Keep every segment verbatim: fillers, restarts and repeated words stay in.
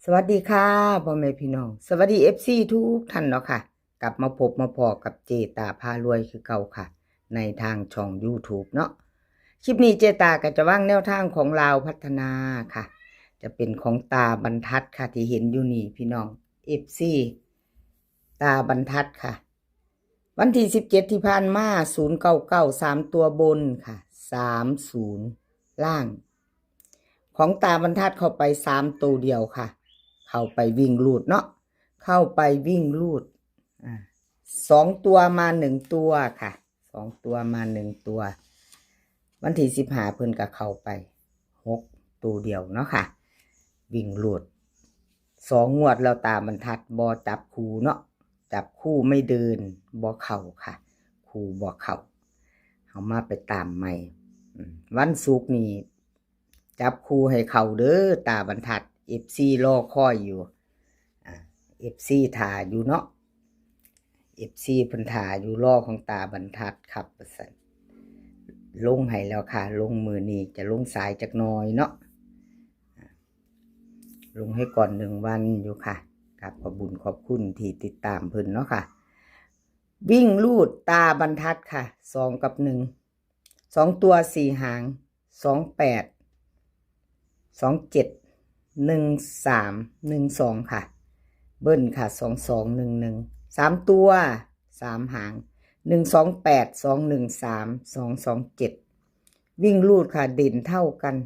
สวัสดีค่ะพ่อแม่พี่น้อง สวัสดี เอฟซี ทุกท่านเนาะค่ะ กลับมาพบมาพ้อกับเจตาพารวยคือเก่าค่ะ ในทางช่อง YouTube เนาะ คลิปนี้เจตาก็จะวางแนวทางของลาวพัฒนาค่ะ จะเป็นของตาบรรทัดค่ะ ที่เห็นอยู่นี่พี่น้อง เอฟซี ตาบรรทัดค่ะ วันที่สิบเจ็ดที่ผ่านมา ศูนย์เก้าเก้า สามตัวบนค่ะ สามศูนย์ ล่าง ของตาบรรทัดเข้าไปสามตัวเดียวค่ะ เข้าไปวิ่งรูดเนาะ เข้าไปวิ่งรูด อ่า สองตัวมาหนึ่งตัวค่ะ สองตัวมาหนึ่งตัว วันที่สิบห้าเพิ่นก็เข้าไปหกตัวเดียวเนาะค่ะ วิ่งรูด สองงวดแล้วตาบรรทัดบ่จับคู่เนาะ จับคู่ไม่เดิน บ่เข้าค่ะ คู่บ่เข้า เอามาไปตามใหม่ อืม วันศุกร์นี่ จับคู่ให้เข้าเด้อตาบรรทัด เอฟซี รอคอยอยู่ อ่า เอฟซี ถ่าอยู่เนาะ เอฟซี เพิ่นถ่าอยู่ รอของตาบรรทัดครับว่าซั่น ลงให้แล้วค่ะ ลงมื้อนี้จะลงสายจักหน่อยเนาะ อ่า ลงให้ก่อนหนึ่งวันอยู่ค่ะ ครับ ขอบบุญขอบคุณที่ติดตามเพิ่นเนาะค่ะ วิ่งรูดตาบรรทัดค่ะ สองกับหนึ่ง สองตัวสี่หาง สองแปด สองเจ็ด หนึ่งสาม หนึ่งสอง ค่ะ เบิ้ลค่ะ สองสอง หนึ่งหนึ่ง สามตัวสามหาง หนึ่งสองแปด สองหนึ่งสาม สองสองเจ็ด วิ่งรูดค่ะ เด่นเท่ากัน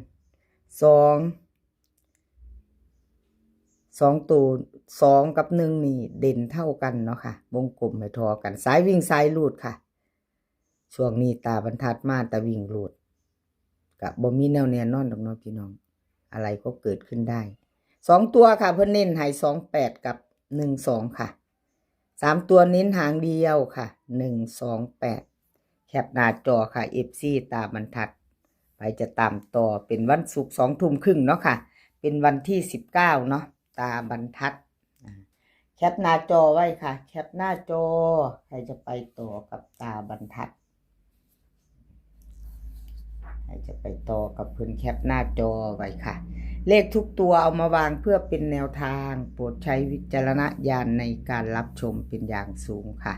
สอง สองตัว สองกับหนึ่งนี่เด่นเท่ากันเนาะค่ะ วงกลมให้ทอกัน สายวิ่งสายรูดค่ะ ช่วงนี้ตาบรรทัดมาแต่วิ่งรูด ก็บ่มีแนวแน่นอนดอกเนาะพี่น้อง อะไรก็เกิดขึ้นได้ สองตัวค่ะ เพิ่นเน้นให้ สองแปด กับ หนึ่งสอง ค่ะ สามตัวเน้นหางเดียวค่ะ หนึ่งสองแปด แคปหน้าจอค่ะ เอฟซี ตาบรรทัด ไปจะตามต่อเป็นวันศุกร์สองทุ่มครึ่งเนาะค่ะ เป็นวันที่สิบเก้าเนาะ ตาบรรทัด อ่า แคปหน้าจอไว้ค่ะ แคปหน้าจอ ใครจะไปต่อกับตาบรรทัด ใครจะไปต่อกับเพิ่น แคปหน้าจอไว้ค่ะ เลขทุกตัวเอามาวางเพื่อเป็นแนวทาง โปรดใช้วิจารณญาณในการรับชมเป็นอย่างสูงค่ะ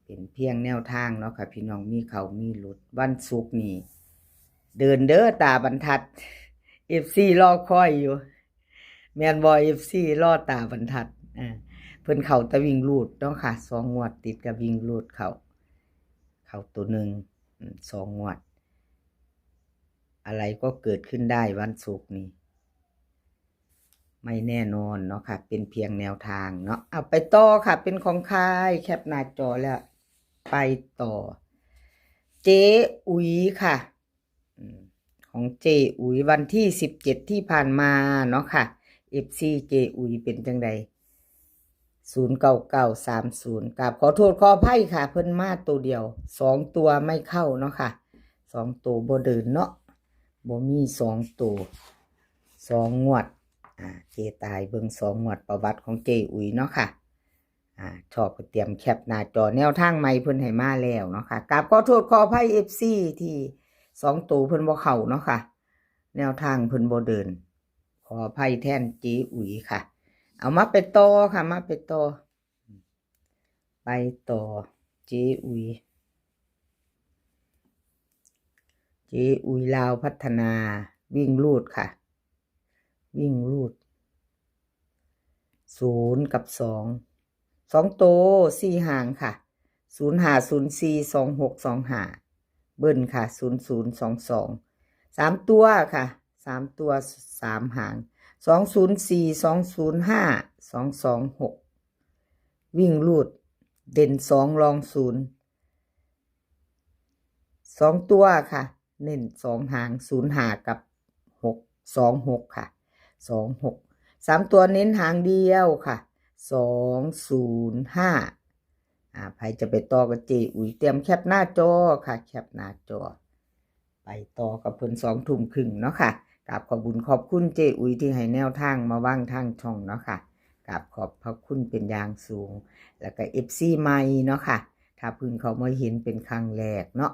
เป็นเพียงแนวทางเนาะค่ะพี่น้อง มีเข้ามีหลุด วันศุกร์นี่ เดินเด้อตาบรรทัด เอฟซี รอคอยอยู่ แม่นบ่ เอฟซี รอตาบรรทัด อ่า เพิ่นเข้าแต่วิ่งรูดเนาะค่ะ สองงวดติดกับวิ่งรูดเข้า เข้าตัวหนึ่ง อืม สองงวด อะไรก็เกิดขึ้นได้วันศุกร์นี่ ไม่แน่นอนเนาะค่ะ เป็นเพียงแนวทางเนาะ เอาไปต่อค่ะ เป็นของใคร แคปหน้าจอแล้ว ไปต่อ เจ๊อุ๋ยค่ะ อืม ของเจ๊อุ๋ยวันที่สิบเจ็ดที่ผ่านมาเนาะค่ะ เอฟซี เจ๊อุ๋ยเป็นจังใด ศูนย์เก้าเก้าสามศูนย์ กราบขอโทษขออภัยค่ะ เพิ่นมาตัวเดียว สองตัวไม่เข้าเนาะค่ะ สองตัวบ่เดินเนาะ บ่มีสองตัว สองงวด อ่า เจ๊ตาเบิ่งสองงวดประวัติของเจ๊อุ๋ยเนาะค่ะ อ่า ชอบก็เตรียมแคปหน้าจอ แนวทางใหม่เพิ่นให้มาแล้วเนาะค่ะ กราบขอโทษขออภัย เอฟซี ที่สองตัวเพิ่นบ่เข้าเนาะค่ะ แนวทางเพิ่นบ่เดิน ขออภัยแทนเจ๊อุ๋ยค่ะ เอามาไปต่อค่ะ มาไปต่อ ไปต่อ เจ๊อุ๋ย เจ๊อุ๋ยลาวพัฒนา วิ่งรูดค่ะ วิ่งรูด ศูนย์กับสอง สองตัวสี่หางค่ะ ศูนย์ห้า ศูนย์สี่ สองหก สองห้า เบิ้ลค่ะ ศูนย์ศูนย์ สองสอง สามตัวค่ะ สามตัวสามหาง สองศูนย์สี่ สองศูนย์ห้า สองสองหก วิ่งรูด เด่นสองรองศูนย์ สองตัวค่ะ เน้นสองหาง ศูนย์ห้า กับ หก สองหก ค่ะ สองหก สามตัวเน้นหางเดียวค่ะ สองศูนย์ห้า อ่า ใครจะไปต่อกับเจ๊อุ๋ย เตรียมแคปหน้าจอค่ะ แคปหน้าจอ ไปต่อกับเพิ่นสองทุ่มครึ่งเนาะค่ะ กราบขอบบุญขอบคุณเจ๊อุ๋ยที่ให้แนวทางมาวางทางช่องเนาะค่ะ กราบขอบพระคุณเป็นอย่างสูง แล้วก็ เอฟซี ใหม่เนาะค่ะ ถ้าเพิ่งเข้ามาเห็นเป็นครั้งแรกเนาะ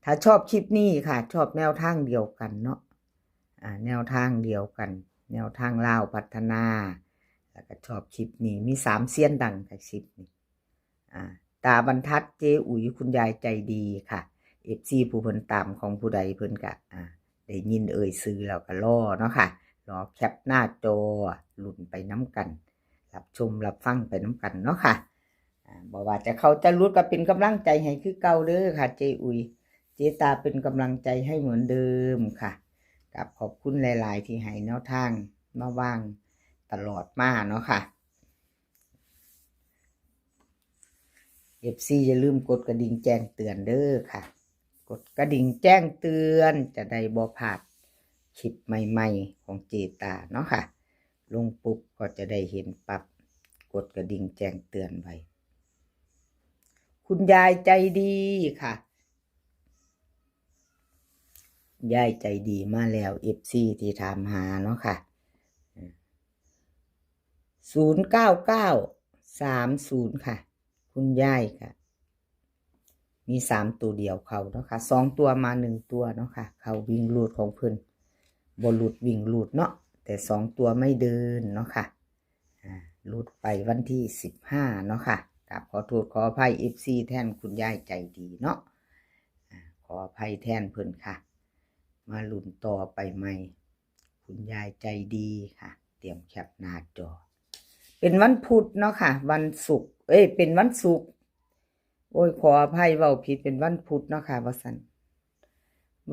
ถ้าชอบคลิปนี้ค่ะ ชอบแนวทางเดียวกันเนาะ อ่า แนวทางเดียวกัน แนวทางลาวพัฒนา แล้วก็ชอบคลิปนี้ มีสามเซียนดังค่ะคลิปนี้ อ่า ตาบรรทัด เจ๊อุ๋ย คุณยายใจดีค่ะ เอฟซี ผู้เพิ่นตามของผู้ใดเพิ่นก็ อ่า ได้ยินเอ่ยชื่อแล้วก็รอเนาะค่ะ รอแคปหน้าจอ ลุ้นไปนำกัน รับชมรับฟังไปนำกันเนาะค่ะ อ่า บ่ว่าจะเข้าจะหลุดก็เป็นกำลังใจให้คือเก่าเด้อค่ะ เจ๊อุ๋ย เจ๊ตาเป็นกำลังใจให้เหมือนเดิมค่ะ กับขอบคุณหลายๆ ที่ให้แนวทางมาวางตลอดมาเนาะค่ะ เอฟซี อย่าลืมกดกระดิ่งแจ้งเตือนเด้อค่ะ กดกระดิ่งแจ้งเตือนจะได้บ่พลาดคลิปใหม่ๆ ของเจ๊ตาเนาะค่ะ ลงปุ๊บก็จะได้เห็นปั๊บ กดกระดิ่งแจ้งเตือนไว้ คุณยายใจดีค่ะ ยายใจดีมาแล้ว เอฟซี ที่ถามหาเนาะค่ะ ศูนย์เก้าเก้าสามศูนย์ค่ะ คุณยายค่ะ มีสามตัวเดียวเข้าเนาะค่ะ สองตัวมาหนึ่งตัวเนาะค่ะ เข้าวิ่งรูดของเพิ่น บ่หลุดวิ่งรูดเนาะ แต่สองตัวไม่เดินเนาะค่ะ อ่า หลุดไปวันที่สิบห้าเนาะค่ะ กราบขอโทษขออภัย เอฟซี แทนคุณยายใจดีเนาะ อ่า ขออภัยแทนเพิ่นค่ะ มาลุ้นต่อไปใหม่ คุณยายใจดีค่ะ เตรียมแคปหน้าจอ เป็นวันพุธเนาะค่ะ วันศุกร์ เอ้ย เป็นวันศุกร์ โอ้ย ขออภัยเว้าผิด เป็นวันพุธเนาะค่ะ ว่าซั่น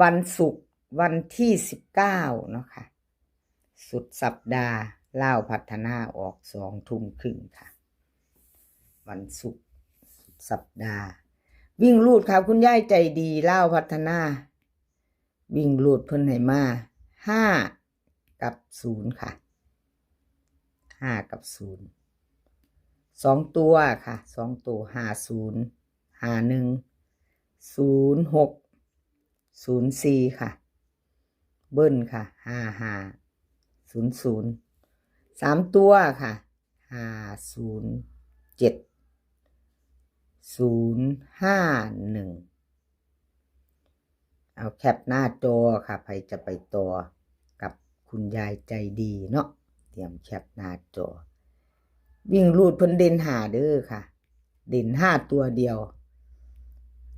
วันศุกร์ วันที่สิบเก้าเนาะค่ะ สุดสัปดาห์ ลาวพัฒนาออกสองทุ่มครึ่งค่ะ วันศุกร์ สุดสัปดาห์ วิ่งรูดค่ะ คุณยายใจดี ลาวพัฒนา วิ่งรูดเพิ่นให้มา ห้า กับ ศูนย์ ค่ะ ห้า กับ ศูนย์ สองตัวค่ะ สองตัว ห้า ศูนย์ ห้า หนึ่ง ศูนย์ หก ศูนย์ สี่ ค่ะ เบิ้ลค่ะ ห้า ห้า ศูนย์ ศูนย์ สามตัวค่ะ ห้า ศูนย์ เจ็ด ศูนย์ ห้า หนึ่ง เอาแคปหน้าจอค่ะ ใครจะไปต่อกับคุณยายใจดีเนาะ เตรียมแคปหน้าจอ วิ่งรูดเพิ่นเด่นห้าเด้อค่ะ เด่นห้าตัวเดียว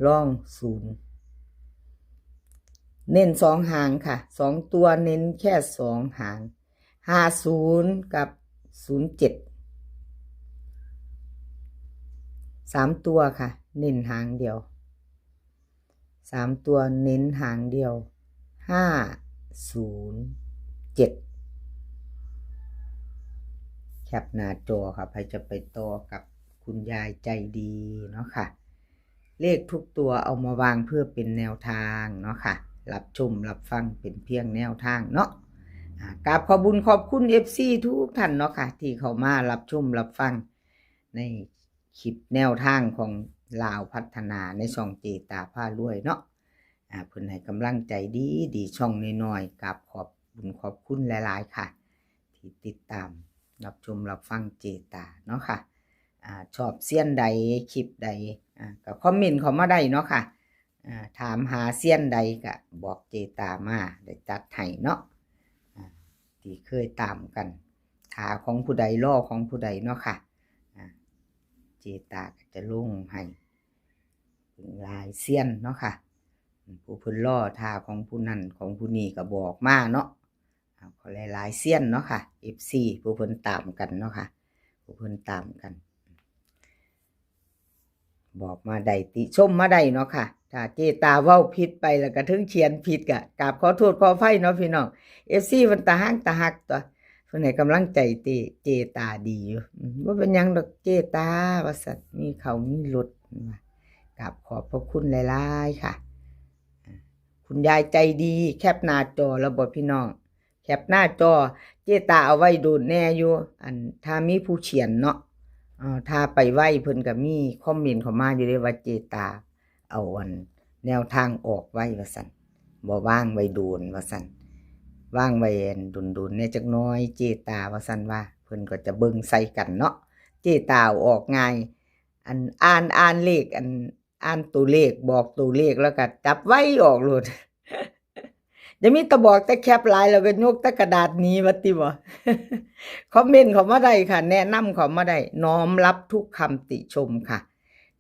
รองศูนย์ เน้นสองหางค่ะ สองตัวเน้นแค่สองหาง ห้า ศูนย์ กับ ศูนย์ เจ็ด สามตัวค่ะ เน้นหางเดียว สามตัวเน้นหางเดียว ห้า ศูนย์ เจ็ด แคปหน้าจอค่ะ ใครจะไปต่อกับคุณยายใจดีเนาะค่ะ เลขทุกตัวเอามาวางเพื่อเป็นแนวทางเนาะค่ะ รับชมรับฟังเป็นเพียงแนวทางเนาะ อ่า กราบขอบบุญขอบคุณ เอฟซี ทุกท่านเนาะค่ะ ที่เข้ามารับชมรับฟังในคลิปแนวทางของลาวพัฒนาในช่องเจ๊ตาพารวยเนาะ อ่า เพิ่นให้กำลังใจดีดี ช่องน้อยๆ กราบขอบบุญขอบคุณหลายๆ ค่ะ ที่ติดตามรับชมรับฟังเจ๊ตาเนาะค่ะ อ่า ชอบเซียนใด คลิปใด อ่า ก็คอมเมนต์เข้ามาได้เนาะค่ะ อ่า ถามหาเซียนใดก็บอกเจ๊ตามา ได้จัดให้เนาะ อ่า ที่เคยตามกัน ถ้าของผู้ใด รอของผู้ใดเนาะค่ะ อ่า เจ๊ตาก็จะลงให้หลายเซียนเนาะค่ะ ผู้เพิ่นรอถ้าของผู้นั้นของผู้นี้ก็บอกมาเนาะ เอา ขอหลายๆ เซียนเนาะค่ะ เอฟซี ผู้เพิ่นตามกันเนาะค่ะ ผู้เพิ่นตามกัน บอกมาได้ ติชมมาได้เนาะค่ะ ถ้าเจ๊ตาเว้าผิดไปแล้วก็ถึงเขียนผิดก็กราบขอโทษขออภัยเนาะพี่น้อง เอฟซี เพิ่นตาฮักตาฮักตัว เพิ่นให้กำลังใจเจ๊ เจ๊ตาดีอยู่ อืม บ่เป็นหยังดอกเจ๊ตา ว่าซั่น มีข้าวมีรถ ว่ากราบขอบพระคุณหลายๆ ค่ะ คุณยายใจดี แคปหน้าจอแล้วบ่พี่น้อง แคปหน้าจอ เจ๊ตาเอาไว้โดนแน่อยู่ อัน ถ้ามีผู้เขียนเนาะ เอ่อ ถ้าไปไวเพิ่นก็มีคอมเมนต์เข้ามาอยู่เด้ว่าเจ๊ตาเอาอันแนวทางออกไวว่าซั่น บ่วางไว้โดนว่าซั่น วางไว้อันโดนๆ แน่จักหน่อยเจ๊ตาว่าซั่นว่า เพิ่นก็จะเบิ่งใส่กันเนาะ เจ๊ตาเอาออกง่าย อันอ่าน อ่านเลข อันอ่านตัวเลข บอกตัวเลขแล้วก็จับไวออกโลด อย่ามีแต่บอกแต่แคปหลายแล้วก็ยกแต่กระดาษหนีว่าติบ่ คอมเมนต์เข้ามาได้ค่ะ แนะนำเข้ามาได้ น้อมรับทุกคำติชมค่ะ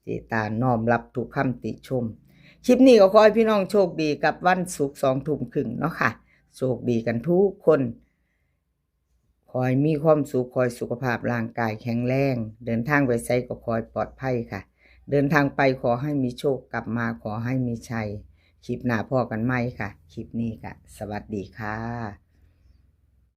เจตาน้อมรับทุกคำติชม คลิปนี้ก็ขอให้พี่น้องโชคดีกับวันศุกร์สองทุ่มครึ่งเนาะค่ะ โชคดีกันทุกคน ขอให้มีความสุข ขอให้สุขภาพร่างกายแข็งแรง เดินทางไปไสก็ขอให้ปลอดภัยค่ะ เดินทางไปขอให้มีโชค กลับมาขอให้มีชัย คลิปหน้าพ้อกันใหม่ค่ะ คลิปนี้ก็สวัสดีค่ะ